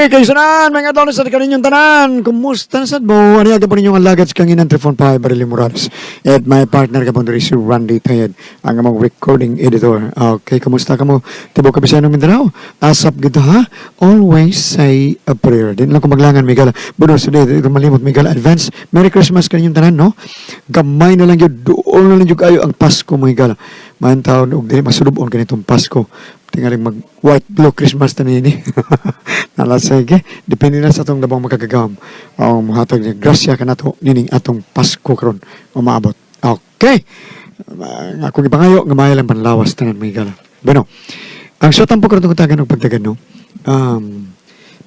Kay sanan, mga adlaw na sa kaninyong tanan. Kumusta na sad mo? Ano po ninyong alagad sa kanginan Trifon Pai Barili Morales. At my partner ka po diri si Randy Tayed, ang among recording editor. Okay, kumusta ka mo? Tibuok ka ng Mindanao? Asap gito ha? Always say a prayer. Din lang ko maglangan, Miguel. Buno sa day, ito malimot, Miguel. Advance. Merry Christmas kaninyong tanan, no? Gamay na lang yun. Doon na lang yun kayo ang Pasko, mga higala. Mahan taon, og dili masulubon ganitong Pasko. Tingaling mag white blue Christmas ta nini. Nala sige, depende na sa atong labang makagagahom. Ang muhatag niya grasya kanato nining atong Pasko karon umaabot. Okay. Ang akong ipangayo nga maayo lang panlawas tanan mga higala. Bueno, ang suotan po karon tungkol og pagdagan no.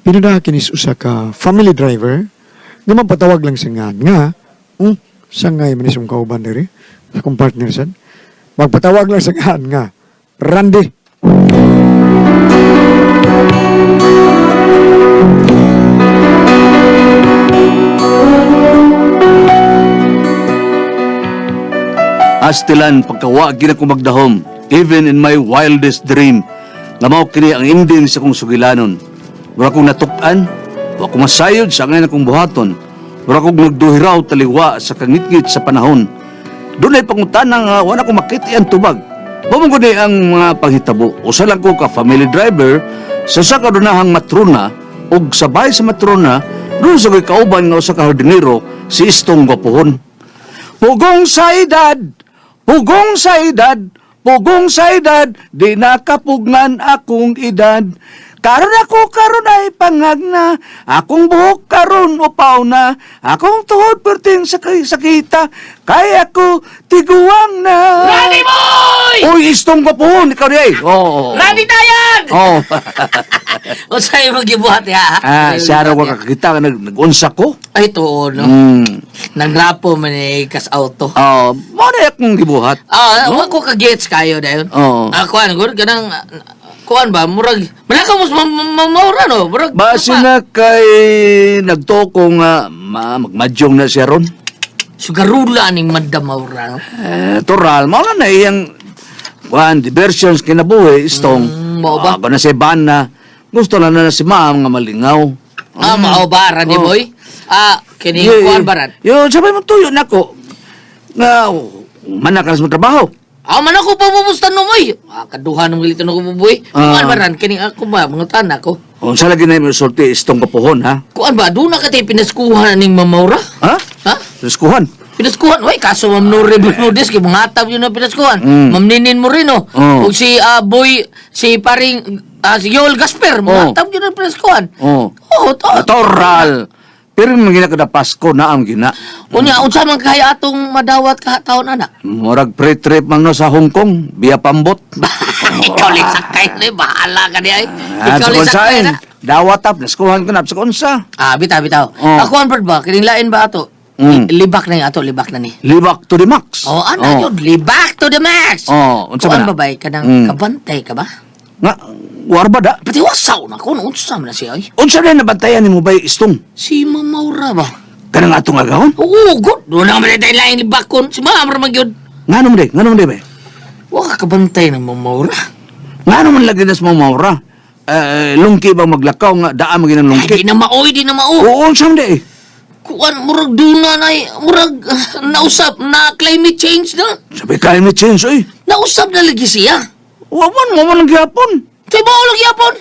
Pinada kinis usa ka family driver nga magpatawag lang sa nga nga sangay man isong kauban diri akong partner sad magpatawag lang sa nga nga Randy. Astilan pagkawa gina ko magdahom, even in my wildest dream, nga mao kini ang ending sa kong sugilanon. Mura kong natuk-an, wa ko masayod sa angay akong buhaton. Mura kong nagduhiraw taliwa sa kangitngit sa panahon. Dunay pangutana nga wa na ko makita ang tubag. Mao man gud ni ang mga panghitabo. Usa lang ko ka family driver sa usa ka dunahang matrona ug sabay sa matrona doon sa ko'y kauban nga usa ka hardinero si Istong Gwapuhon. Pugong sa edad, pugong sa edad, pugong sa edad, di nakapugnan akong edad. Karon ako karon ay pangag na, akong buhok karon upaw na, akong tuhod perting sa sakita, kay ako tiguang na. Randy boy! Uy, istong kapuhon, ikaw di ay. Oo. Randy Tayan! Oo. Unsay imong gibuhat ya? Ah, siya raw ka kakita, nag-unsa ko. Ay tuon no. Nagrapo man eh kas auto. Oh, mo na akong gibuhat. Ah, wa ko ka-gets kayo dayon. Oo. Ah, kuan gud kanang kuan ba murag malakaw mo sa maura no. Murag Base na kay nagtoko nga magmadyong na siya ron. Sugarula ning Madam Maura no. Eh, toral, mao na na iyang kuan diversions kinabuhi istong. Mao ba? Ah, na si Bana. Gusto na na si ma'am nga malingaw. Ah, mao ba Randy Oo. boy? Ah, kini kuan ba ran? Yo, sabay mo tuyo nako. Nga manakas mo trabaho. Ah, man ako pamumusta no moy. Ah, kaduha nung gilito na ko buboy. Ah. Kuan ba ran kini ako ba mga ko. Unsa lagi na yung sulti istong kapuhon ha? Kuan ba doon na ka tayo pinaskuhan ning Mamaura? Ha? Ha? Riskuhan. Pinaskuhan, way kaso Ma'am Nuri Bermudez kay mga tab yun na pinaskuhan. Ma'am Ninin Moreno, Oh. ug si boy si paring si Joel Gasper, mga Oh. tab yun na pinaskuhan. Oh. Oh, to. Toral. Pero mga gina kada Pasko na ang gina. Unya unsa man kaya atong madawat ka taon ana? Murag pre-trip man no sa Hong Kong, biya pambot. Ikaw lang sakay ni bahala ka di ay. Ah, Ikaw sa lang sakay konsain. na. Dawat up, naskuhan ko na sa konsa. Ah, bitaw bitaw. Oh. Ako ang bird ba kining lain ba ato? Libak na yung ato, libak na ni. Libak to the max. Oh, ana yun, libak to the max. Oh, unsa Kuan man na? ba bay kanang kabantay ka ba? Nga, war ba da? Pati wasaw na ko, unsa man na siya ay. Unsa na nabantayan nimo bay istong? Si Mamaura ba? Kanang atong agahon? Oo, good. Doon na man tayo lain libakon. Si Mama man gyud. Ngano man day? Ngano man day bay? Wa ka kabantay ng Mamaura. Ngano man lagi nas mo maura? Eh, lungki ba maglakaw nga daa man ginang Ay, lungki? di na maoy, di na mao. Oo, unsa man day? Kuan, murag duna na, murag nausap na climate change na. Sabi climate change oy. Nausap na lagi siya. Wa man mo man ang gihapon. Kay ba lagi yapon?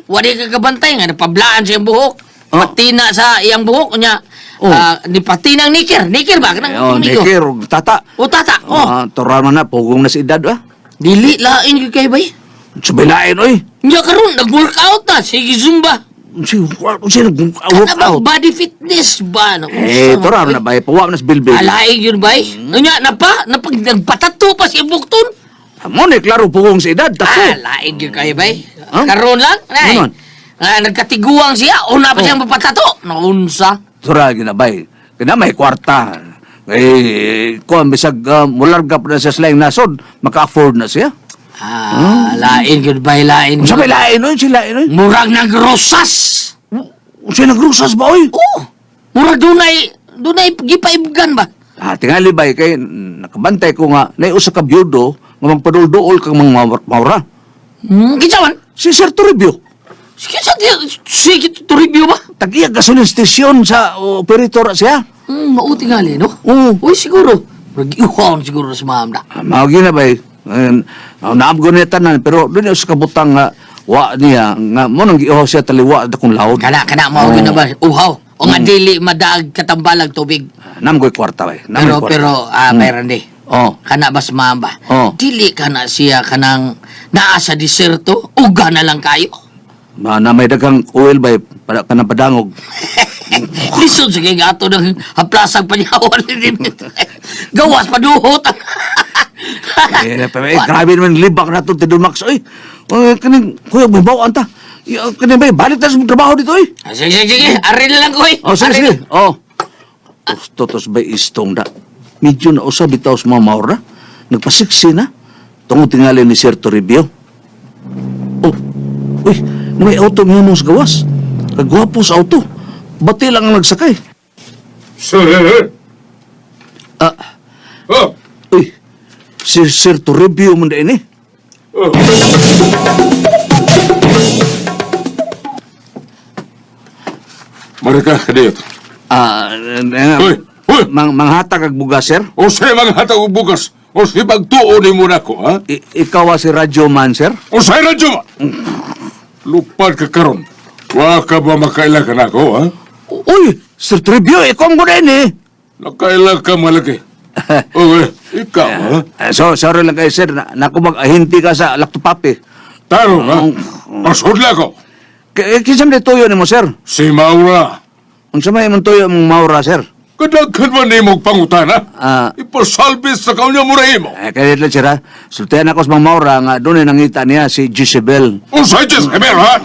Wa di ka kabantay nga napablaan sa iyang buhok. Oh. Patina sa iyang buhok unya. Oh. Ah, ni patinang nikir, nikir ba kanang Eh, oh, amigo? nikir og tata. O tata. Oh. Ah, toral man na pugong na sa edad ah. Dili lain gyud kay bay. Sabi lain oy. Nya karon nag-workout na sige Zumba. Unsa unsa Kana nag ba workout? body fitness ba? Naku, Eh, sama, toral oy. na bay pawa na sa bilbil. Alain yun bay. Unya napa napag nagpatato pa si Bukton. Mo ni klaro pugong sa edad Ah, tato. lain yun kayo bay. Huh? Karon lang. Nay. Ganon. Ah, nagkatiguang siya. Una pa Oh. siyang papatato. Naunsa. Toral ginabay. Kina may kwarta. Eh, kuan bisag mularga pa na siya sa laing nasod, maka-afford na siya. Ah, lain yun bay, lain. Unsa may lain oy, sila lain oy. Murag nagrosas. Unsa nagrusas ba oy? Oh, murag dunay gipaibgan ba? Ah, tingali bay kay nakabantay ko nga nay usa ka byudo nga magpadulduol kang mga maura. Kinsa man? Si Sir Toribio. Sige, sa sige, Toribio ba? Tag-iya gasolin station sa operator siya. Mauti nga no? Oo. Uy, siguro. Murag iuhaw na siguro sa ma'am na. Mao gyud na ba eh. Naam ko niya tanan pero doon sa kabutang nga wa niya nga mo nang giuhaw siya taliwa at akong laod. Kana, kana, mao gyud na ba? Uhaw. O nga dili madaag katambalag tubig. Nam ko'y kwarta ba eh. Nam Pero, ko'y kwarta. pero, may Randy. Oh. Kana ba sa ma'am ba? Oh. Dili kana siya kanang naa sa diserto, uga na lang kayo. Ma, na may daghang oil ba eh, para kanang padangog. Lisod sa kay ato ng haplasang panyawan ni Gawas paduhot. Eh, pero, eh, grabe naman libak na to Tidol Max oy. Oy, kaning kuya may bawaan ta. Ya, kaning bay balik ta sa mong trabaho dito oy. Sige, sige, sige. Ari na lang ko eh. Oh, sige, Ari sige. na. Oh. Gusto tos bay istong da. Medyo na usa bitaw sa mga maura. Nagpasiksi na. Tungod tingali ni Sir Toribio. Oh, uy, na may auto mimo sa gawas. Kagwapo sa auto. Bati lang ang nagsakay. Sir! Ah, Oh! uy, si Sir Toribio man din eh. Oh! Marika, kadiyot. Ah, Uy, uy! Manghatag ag bugas, sir. O sa'yo mga hatag og bugas, o sa'yo pagtuo ni mo na ko, ha? Ikaw si radyo man, sir? O sa'yo radyo ma! Lupad ka karon. Wa ka ba makaila ka na ako, ha? Uy, Sir Toribio, ikaw ang gunain eh. Nakaila ka malaki. Uy, ikaw, ha? Eh, so, sorry lang kayo, sir. Na, naku mag-ahinti ka sa laktupapi. Tarong, ha? Pasudla ko. Kinsa man tuyo nimo, sir? Si Maura. Unsa may imong tuyo mong Maura, sir? Kadaghan man nimo og pangutana. Ah. Ipasalbis sa kaunya mo ra imo. Eh, kaya lang, sir, ha? Sultihan ako sa mga Maura nga doon ay nangita niya si Jezebel. Unsay Jezebel, ha?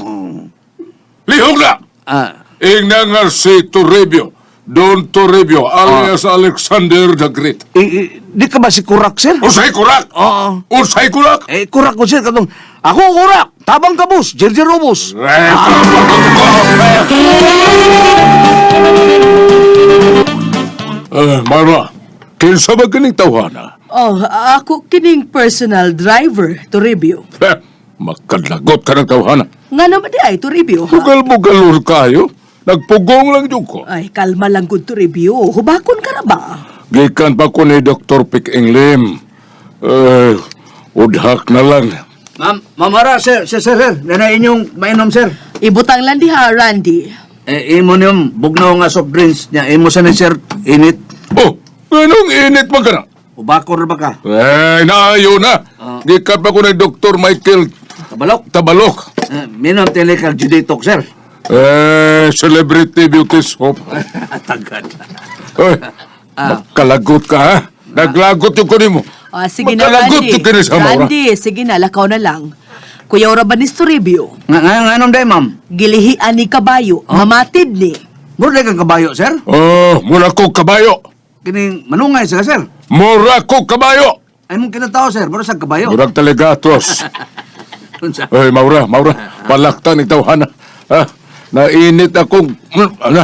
Lihok na! Ah, Ingna nga si Toribio, Don Toribio, alias Alexander the Great. di ka ba si Kurak, sir? Unsay kurak? Oo. Unsay kurak? Eh, Kurak ko, sir. Katong, ako Kurak! Tabang kabus! Jerjer Robos! Eh, Eh, Mara, kinsa ba kining tawhana? Oh, ako kining personal driver, Toribio. Eh, makadlagot ka ng tawhana. Nga naman di ay, Toribio, ha? Bugal-bugalor kayo. Nagpugong lang jud ko. Ay, kalma lang gud, Toribio. Hubakon ka na ba? Gikan pa ko ni Dr. Pick Englim. Eh, udhak na lang. Ma'am, Ma'am Mara, sir, sir, sir, sir. Nanay inyong mainom, sir. Ibutang lang diha, Randy. Eh, imo niyong bugnaw nga soft drinks niya. Imo sa ni sir, init. Oh, anong init man ka na? Ubakor ba ka? Eh, naayo na. Gikan pa ko ni Dr. Michael Kabalok. Tabalok. Eh, minom tili kag Juditok, sir. Eh, celebrity beauty soap. Tagad. Eh, makalagot ka ha? Naglagot yung kunin mo. Ah, sige na, Magkalagot Randy. yung kini sa Maura. Randy, sige na, lakaw na lang. Kuya ora ba ni Toribio? Nga, nga, nga, anong day, ma'am? Gilihian ni kabayo, mamatid ni. Mura kang kabayo, sir. Oh, mura ko kabayo. Kining manungay sila, sir. Mura ko kabayo. Ay mong kinatao, sir. Mura sa kabayo. Murag talaga, tos. Unsa? Ay, Maura, Maura, palaktan ikaw, hana. Ha? Nainit akong,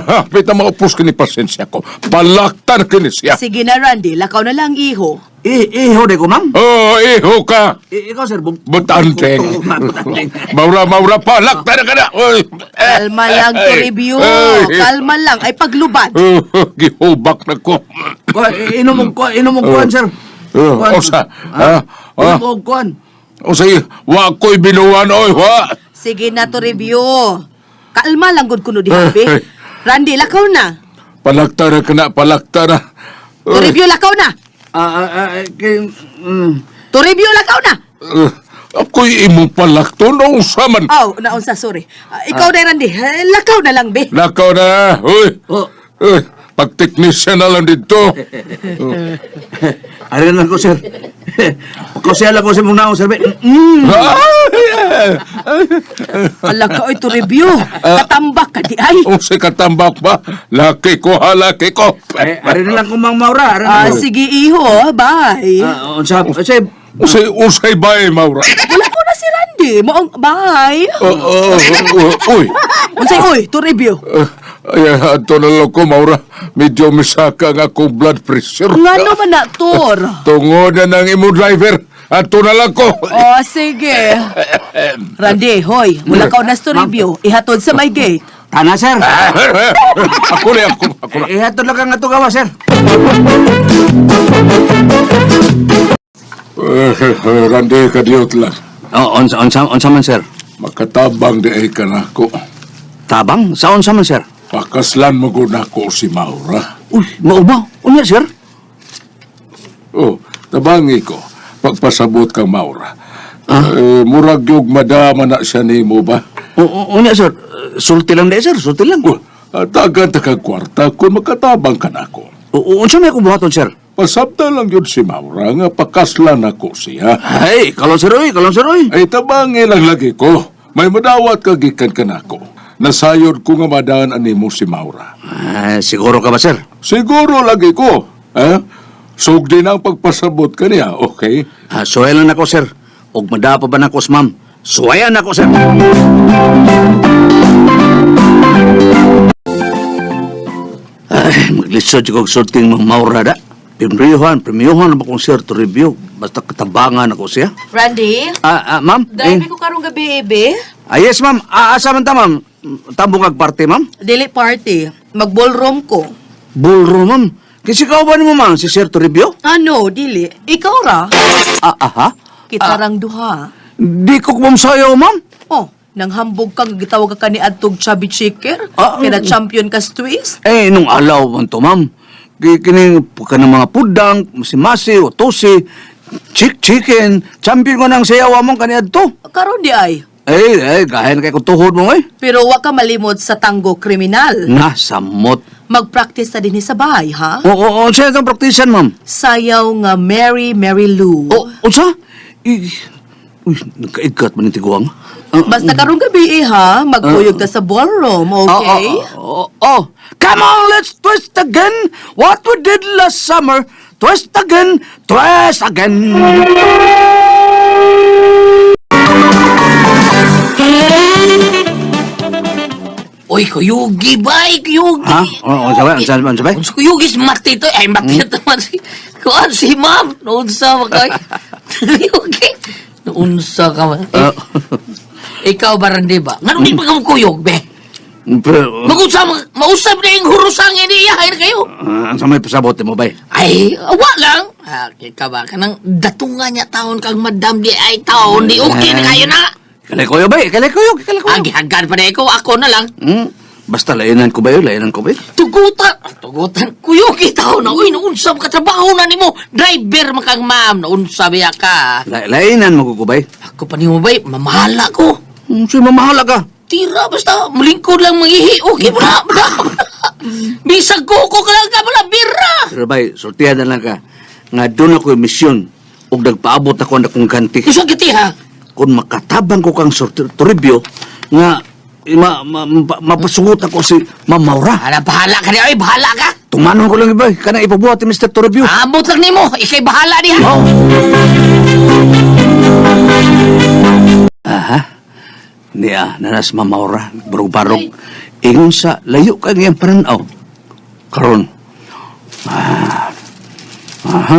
hapit na maupos kini pasensya ko. Palaktan kini siya. Sige na, Randy, lakaw na lang, iho. Iho de ko, ma'am. Oh, iho ka. Ikaw, sir. Butanteng. Butanteng. Maura, Maura, palaktan ka na. Oy. Kalma lang, Toribio. Ay. Kalma lang, ay paglubad. Oh, gihubak na ko. Kuha, inom og kuha, inom og kuhan, sir. Oh, Kuhan. osa, ah, ah. Inom og kuhan. O sige, wa ko'y binuwan, oy, wa. Sige na, Toribio. Kalma lang gud kuno diha, be. Ay. Randy, lakaw na. Palakta na ka na, palakta na. Oy, Toribio, lakaw na. Kay. Toribio, lakaw na. Ako'y imong palakto, naunsa man. Oh, naunsa, sorry. Ah, ikaw na, Randy. Eh, lakaw na lang, be. Lakaw na, uy. Oh. Uy, pag-technician na lang dito. Ari lang ko, sir. Pagkosya lang ko sa mong naong, sir. Ay, Ala ka, oy, Toribio. Katambak ka di ay. Oh, si katambak ba? Laki ko ha, laki ko. Eh, ari na lang ko, Mang Maura. Ari na Ah, lang. sige, iho. Bye. Ah, unsa, unsa, Usay, usay ba eh, Maura? Wala ko na si Randy. Maong, bye. Oh, oh, oh, uy. Unsay, oy, Toribio. Ay, ato na lang ko, Maura. Medyo misaka ang akong blood pressure. Nga naman na, Tor. Tungod na ng imong driver. Ato na lang ko. Oh, sige. Randy, hoy, mula ka na sa review. Ihatod sa my gate. Tana, sir. Ako na, ako, ako na. Eh, ihatod lang kang ato gawa, sir. Eh, Randy, kadiyot lang. Oh, unsa man, sir? Makatabang di ay ka na ako. Tabang? Sa unsa man, sir? Pakaslan mo ko na ko si Maura. Uy, mao ba? Unya, sir? Oh, tabangi ko. Pagpasabot kang Maura. Eh, murag yung madama na siya nimo ba? Unya, sir. Sulti lang di, sir. Sulti lang. Oh, tagan ta kag kwarta kung makatabang ka na ako. Unsa may akong buhaton, sir? Pasabta lang yun si Maura nga pakaslan ako siya. Ay, kalon, sir, oy. Kalon, sir, oy. Ay tabangi lang lagi ko. May madawat ka gikan ka nako. Nasayod ko nga madaan animo si Maura. Ah, siguro ka ba, sir? Siguro lagi ko. Eh? Sugdi na ang pagpasabot ka niya, okay? Ah, suwayan lang ako, sir. Ug madapa ba nako, ma'am? Suwayan ako, sir. Ay, maglisod ko sulting mga maura da. Primiyuhan, primiyuhan na ba kong sir to review? Basta katabangan ako siya. Randy, Ah, ah, ma'am? drive ko karong gabi, ebe. Ah, yes, ma'am. Ah, asa man ta, ma'am? Tambong ag party, ma'am? Dili party. Mag-ballroom ko. Ballroom, ma'am. Kasi ka ba nimo, ma'am, si sir to review? Ano, dili. Ikaw ra. Ah, aha. Kita rang duha. Di ko kumsayo, ma'am. Oh, nanghambog kang gitawag ka ni adtog chubby chicker. Ah, Kaya champion ka sa twist. Eh, nung alaw man to, ma'am. Kining ka ng mga pudang, masimasi, o tosi, chicken, champion ko ng sayaw mong kaniad to. Karon di ay. Eh, eh, gahin kay kong tuhod mo, eh. Pero wa ka malimot sa tango kriminal. Na, samot. Magpractice ta dinhi sa bahay, ha? O, o, o, siya itong praktisan, ma'am. Sayaw nga Mary Mary Lou. O, unsa? I, uy, nagkaigat man yung tiguang. Ah, Basta karong gabi eh, ha, magkuyog ta sa ballroom, okay? Oh, oh, oh, oh. Come on, let's twist again what we did last summer. Twist again, twist again. Uy, kuyugi ba? Kuyugi. Ha? Oh, unsa ba? Unsa ba? Unsa ba? Unsa kuyugi si Mati to? Ay, Mati to man si... Kuan si ma'am. Noonsa ba kay? Kuyugi. Noonsa ka man. Ah. Ikaw ba rin, di ba? Nga di pa ka kuyog, be? Pero, Mag-usap, mausap na yung hurusang ini iyahin kayo. ah, ang sa may pasabot mo ba? Ay, awa lang. Ah, ka ba? Kanang datungan niya taon kang madam di ay taon. Di okay na kayo na. Kalay koyo ba? Kalay koyo, kalay koyo. Agihagan pa na ikaw, ako na lang. Basta lainan ko ba yun? Lainan ko ba yun? Tugutan, ah, tugutan, kuyugi taon na. Uy, naunsa ka trabaho na nimo. Driver makang ma'am, naunsa biya ka. Lainan mo ko ba? Ako pa nimo bay, mamahala ko. So, mamahala ka. Tira, basta malingkod lang mangihi. Okay mo na, madam. Bisag ko ko ka lang ka pala, bira. Pero bay, sortihan na lang ka. Nga doon ako yung misyon. Ug nagpaabot ako na kong ganti. Gusto kiti ha? Kung makatabang ko kang Sir Toribio, nga mapasugot ako si Ma'am Maura. Ala, bahala ka niya. Ay, bahala ka. Tumanon ko lang iba. Kana ipabuhat ni Mr. Toribio. Abot lang nimo. Ikay bahala niya. Oh. Aha. Niya, nanas Ma'am Maura, barog-barog. Ingon sa layo ka ngayang pananaw. Karon. Ah. Aha.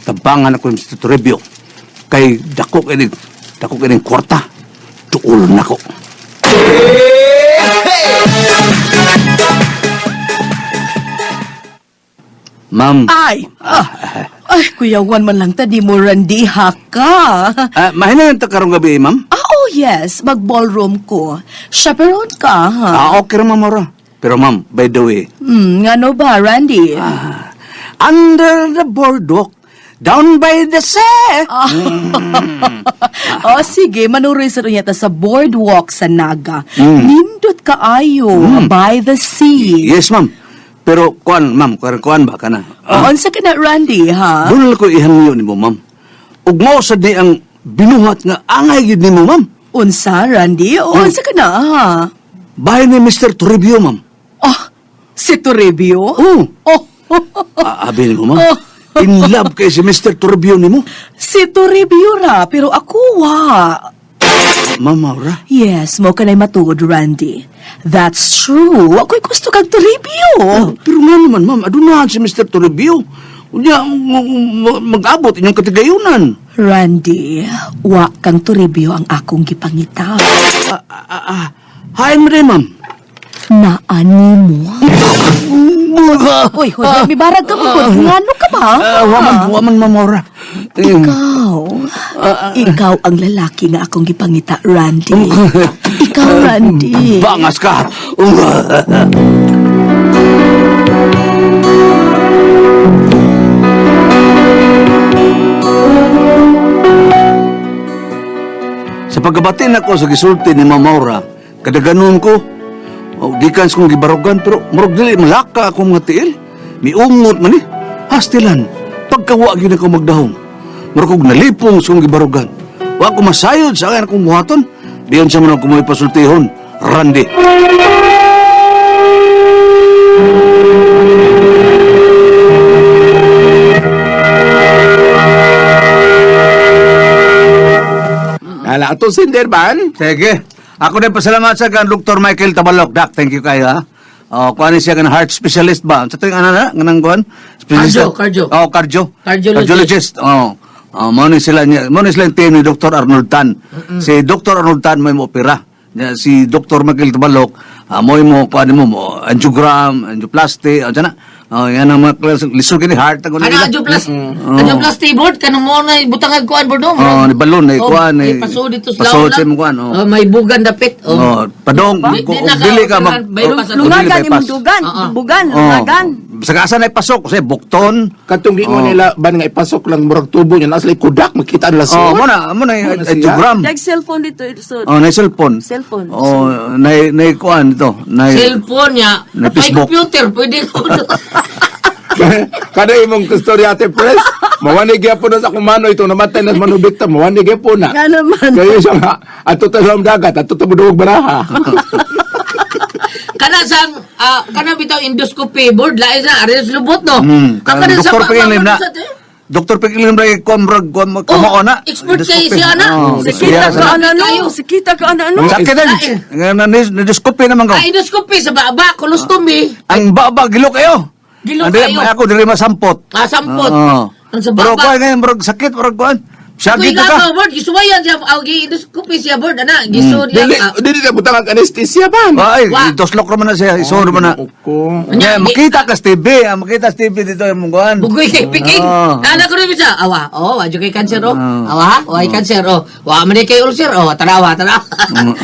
Tabangan ako ni Mr. Toribio. Kay dako kining kwarta. Duol nako. Ma'am. Ay! Ah, ay, kuyawan man lang ta, di mo Randy, haka. Ah, mahina ta karong gabi, ma'am. Ah, oh yes, mag-ballroom ko. Chaperone ka, ha? Ah, okay ra, Ma'am Maura. Pero ma'am, by the way, Ngano ba, Randy? Ah. Under the boardwalk, down by the sea. Ah. Oh, sige, manuroy sa niya ta sa boardwalk sa Naga. Nindot kaayo, by the sea. Yes, ma'am. Pero kuan, ma'am, kuan, kuan ba ka na? Oh, unsa ka na, Randy, ha? Doon ko ihangyo nimo, ma'am. Ug mao sad ni ang binuhat nga angay gid nimo, ma'am. Unsa, Randy? O, unsa ka na, ha? Bahay ni Mr. Toribio, ma'am. Oh, si Toribio? Oo. Oh, Ah, abi nimo, ma'am. Oh. In love kay si Mr. Toribio nimo. Si Toribio ra, pero ako wa. Ma'am Maura. Yes, mo kanay matuod, Randy. That's true. Ako'y gusto kag Toribio. Pero nga naman, ma'am, adunahan si Mr. Toribio. Unya, mag-abot inyong katigayunan. Randy, wa kang Toribio ang akong gipangita. Ah, ah, ah, hain mo rin, ma'am. Naani mo. Uy, hoy, hoy, may barag ka mo. Ngano ka ba? Ah, waman, waman, ma'am Maura. Ikaw. Ikaw ang lalaki nga akong gipangita, Randy. Ikaw, Randy. Bangas ka! Sa pagkabati nako sa gisulti ni Ma'am Maura, kadaganon ko, o, gikan sa kong gibarugan, pero murag dili malaka akong mga tiil. Miungot man eh. Hastilan, pagkawa gyud ako magdahom. Murag kog nalipong sa kong gibarugan. Wa ko masayod sa akin akong buhaton. Diyon sa mga kumoy pasultihon, Randy. Ala, ato sinder ban? Sige. Ako din pasalamat sa kan Dr. Michael Tabalok. Doc, thank you kayo ha. Oh, kuan ni siya kan heart specialist ba? Sa tuwing ana na nganang kuan? Specialist. Cardio, cardio. Oh, cardio. Cardiologist. Cardiologist. Oh. Oh, mao ni sila niya. Mao ni sila yung team ni Dr. Arnold Tan. Si Dr. Arnold Tan may mo opera. Niya, si Dr. Michael Tabalok, mo mo kuan mo mo angiogram, angioplasty, ano na. Oh, yan ang mga klase. Lisod kini heart ang Ano, angioplasty board, kanong mo na butangag kuan board, no? Oh, ni balon ni Oh, kuan ni. may paso dito sa Paso lawa sa lang. imong kuan, oh. Oh, may bugan dapit. Oh. Oh, padong Di- kung di na ka- dili ka mag bypass. kung dili Lungagan bypass. imong dugan, Oo. dubugan, Oh. lungagan. Sa asa na ipasok kasi bukton. Katong gi mo nila ban nga ipasok lang murag tubo niya nasa kudak makita nila Oh, sa mo na, mo na Mo na siya. angiogram. Dag cellphone dito so Oh, na cellphone. Cellphone. Oh, na na kuan dito. Na Cellphone niya. Na May Facebook. computer, pwede ko. Kada imong istorya ate press, mawanig gyapon na sa akong mano ito namatay na mano victim, mawanig gyapon na. Nga naman. Kayo siya nga, ato ta sa dagat, ato ta muduog baraha. Kana sa kana bitaw endoscopy board lain sa ares lubot no. Mm, Kana sa Doktor Pikilim na. sa- Doktor Pikilim ra kuan murag kuan kamao na. expert kay siya na. Oh, Sikita siya ka sa- ana no, Kayo. sikita ka ana no. Sakit din. Nga na na naman ko. Ah, endoscopy sa baba, colostomy. Ang baba gilo kayo. Gilo Ang dili- kayo. Ako dili masampot. Ah, sampot. Oo. Ang sa Pero baba. kuan ngayon murag sakit murag kuan. Kuy Sakit ka. ka board, gisuwayan siya, ah, gi-endoscopy siya board, ana, gisod niya. Dili ah. dili na butang ang anesthesia ban. Ay, Wa. doslok raman na siya, isuod raman na. Ko. Nya, makita ka sa TV, ah, makita sa TV dito yung mungguan. Bugoy kay piking. Oo. Nana ko rin siya. Awa, oh, wa kay cancer oh. Oo. Awa, ha? Wa cancer oh. Wa man kay ulcer oh. Tanawa, tanawa.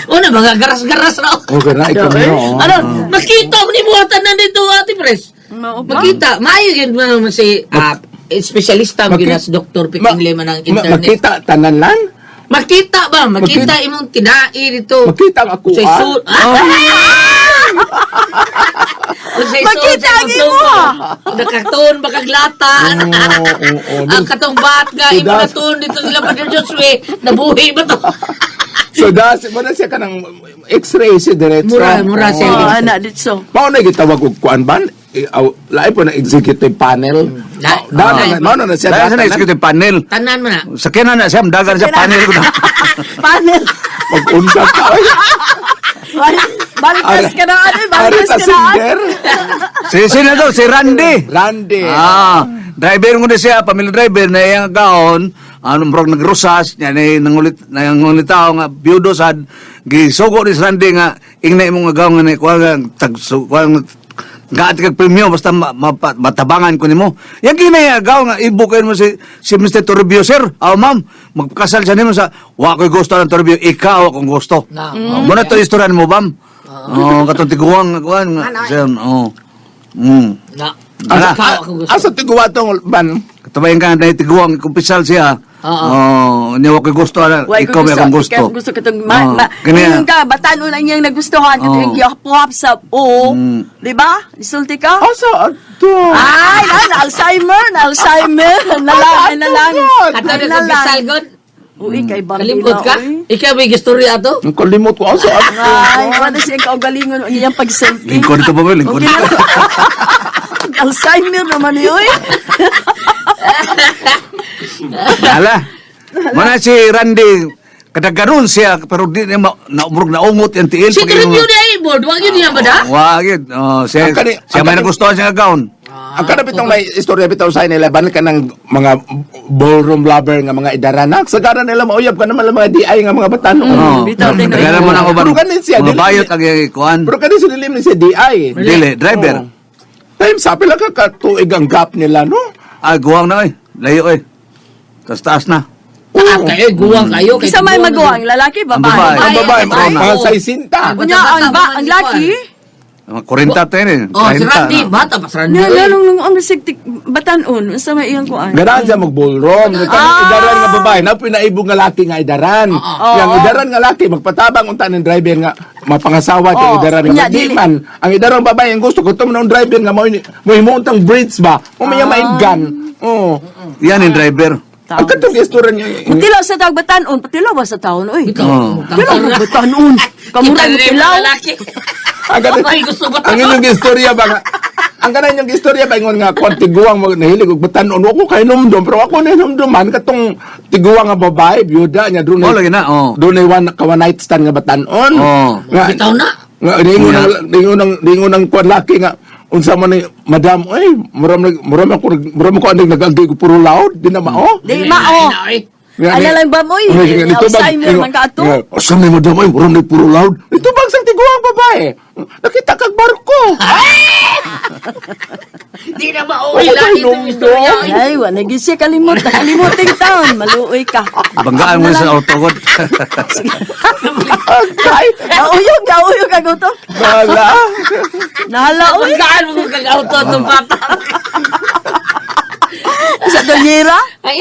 Una mga garas-garas ra. Oh, gana ikaw no. oh. Ano, makita mo ni buhatan na dito ate pres. Mao ba? Makita, maayo gyud man si espesyalista mo gyud na si Dr. Piking Lema ng internet. Makita tanan lan? Makita ba? Makita imong tinai dito. Makita ang ako, Sa ah. isul. Ah! Makita ang imo, ah. Nakatuon ba kag lata? Oo, oo, oo. Ang katong bat nga, So, imo natuon dito sila Padre Josue. Nabuhi ba to? So das mo na siya kanang x-ray si diretso. Mura, mura siya. Oh, ana dito. Mao na gitawag og kuan ban? Lain po na executive panel. Lain. Mao na siya Dahil sa datanan. na-executive panel. Tanan mo na. Sakyan na na siya, dagan siya panel ko na. Panel. Mag-unda ka. oy. Balikas ka na ano, Ari balikas ta ka na. singer. Si sino to? Si Randy. Randy. Ah, driver ko na siya, pamilya driver na iyang kaon, ano murag nagrosas, niya na nangulit nangulit tao nga biyudo sad gisugo ni si Randy nga ingna imong agaw nga ni kuha nga tag kuha nga gaat kag premyo basta matabangan ko nimo. Yang kini agaw nga ibukin mo si si Mr. Toribio sir. Aw ma'am, magpakasal siya nimo sa wa ko'y gusto ng Toribio, ikaw akong gusto. Na. Oh, muna to istorya nimo bam. Oh, katong tiguang nga kuan nga sir. Oh. Na. Ala. Ikaw ako gusto. Asa tiguwa tong ban? Katabayan ka na tiguang kumpisal siya. Oo. Oh, niya wa ko'y gusto ala, Way ikaw may akong gusto. Ikaw gusto katong ma, Oo. ma, Kini- ingon ka batan na niyang nagustuhan katong Oo. gihapuhap sa o, Mm. di ba? Isulti ka? Asa ato? Ay, na, na Alzheimer, na Alzheimer, nalang, nalang. Kato na kumpisal god. Uy, kay Bambina. Kalimot ka? uy. Ikaw may gistorya ato? Ang kalimot ko asa ato. Ay, wala siya kaugalingon ang iyang pagsulti. Lingkod ito ba, lingkod Okay ito. na. Alzheimer naman yun. Uy. Ala. Mana si Randy kadagaron siya pero di niya naumrog naungot yung tiil. Si Toribio na ay board, wag yun niya ba da? Wa gid. Oh, siya Ang siya ang may kani- nagustuhan siya nga gown. Ang kada bitong may istorya bitaw sa nila ban ka ng mga ballroom lover nga mga idarana. Sagara nila mauyab ka naman lang mga DI nga mga batanon. Oo. Bitaw, tingnan. Kaya mo na ako ba? Pero kanin siya, Mga dili- bayot ang ikuan. Pero kani sa dilim ni siya DI. Dili, driver. Oo. Time sa pila ka katuig ang gap nila, no? Ah, guwang na oy. Layo oy. Taas taas na. Ah, kayo, guwang kayo. Kay Isa may guwang. maguwang, lalaki, Ang babae. babae. Ang babae, babae. mga 60. Unya, ang ba, ang laki? Mga 40 tayo eh. Oh, si 30, Randy, no? bata pa si Randy. Nga, lalong nung ang sigtik, batanon, sa may iyang kuan. Ganahan siya mag-ballroom. Ah. Idaran nga babae. Na pinaibog nga laki nga idaran. Yang idaran nga laki, magpatabang unta ng driver nga mapangasawa kay Oo. idaran nga Unya, di dili. man. Ang idaran babae ang gusto ko ng driver nga mo mo untang bridge ba. Mo may maiggan. Oo. Yan yung driver. Ang katong istorya niya. Patilaw sa tawag batanon, patilaw ba sa taon, oy? Ikaw, Oo. Tilaw mo batanon. Kamura mo tilaw. Ang ganun- Ay, gusto ba? Ang inyong istorya ba nga ang kanan yung istorya ba ingon nga kung tiguang mag nahilig og batanon ako kay numdum pero ako na numduman katong tiguang nga babae byuda niya dunay Oh, lagi na, oh. dunay one ka one night stand nga batanon. Oh. Nga, Bitaw na. Nga ningon ng kuan laki nga unsa man ni madam oy muram muram ako muram ako aning nagagay ko puro loud di na mao. Di mao. Nga, Ala lang ba mo, oy? Nga, Alzheimer man ka ato. nga, Asa ni madam ay muram ni puro loud. Ito bang sang tiguang babae? Nakita kag barko. Di na mauwi Ako lagi kay itong numdum. istorya. Ay, Ay, wa na gyud siya kalimot, nakalimuting taon, maluoy ka. Banggaan mo sa auto ko. Agay. Nauyog, nauyog ang utok. Bala. Nahala, oy. Banggaan mo kung kag-auto itong bata. Sa dolyera. Ay,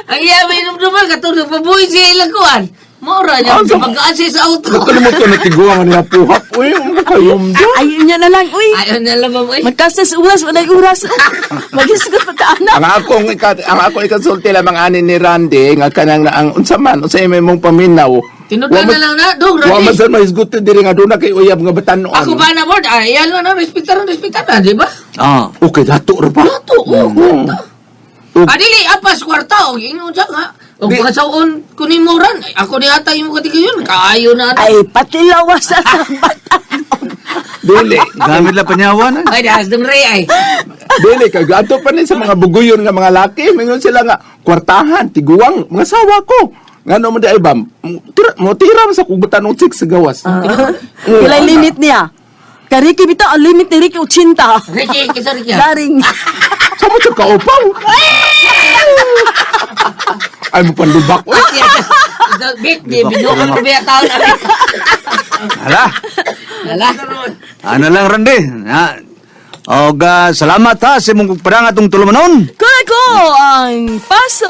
ang iya may numduman katong nagpabuhi siya ilang kuan. Maura niya, Ang sama- banggaan siya sa auto. Nakalimot ko na tiguang niya puhap. Uy, ano kayom do? Ayun niya na lang, uy. Ayaw na lang ba, uy. Magkasas uras, walay uras. Magisgot pa ta, anak. Ang akong ikasulti lamang ani ni Randy nga kanang na ang unsa man unsa imong mong paminaw. Tinudan na lang na, dong, Wa man Randy. sad mahisgot diri nga doon na kay uyab nga batanon. Ako ba na board? Ay, yan na, respetar, respetar na, di ba? Oh. Okay, dato ra pa. Dato, oh, kwarta. Oh. Adili, apas kwarta, og ingon siya nga. Og Di- pagkasawon ko ni Moran, ay, ako ni ata yung katigayon, kaayo na. Ay, patilawas sa batanon. Dili. Gamit lang panyawan eh. Ay, dahas dong re, ay. Dili kay ato pa ni sa mga buguyon nga mga laki, mingon sila nga kwartahan, tiguang, mga sawa ko. Ngano mo di ay bam? Tira, mo tira man sa kugutan og chicks sa gawas. Pilay limit niya. Kariki bitaw, ang limit ni Ricky 80. Ricky, kisa Ricky. ah. Daring. Sa mo sa kaupaw. Ay mo pandubak oy. Ricky, ah. Bik, di, binukan ko biya taon. Hala. Hala. Ano lang Randy. Ha. Og ah, salamat ha sa imong pagpadang atong tulumanon. Kuya ko ang paso.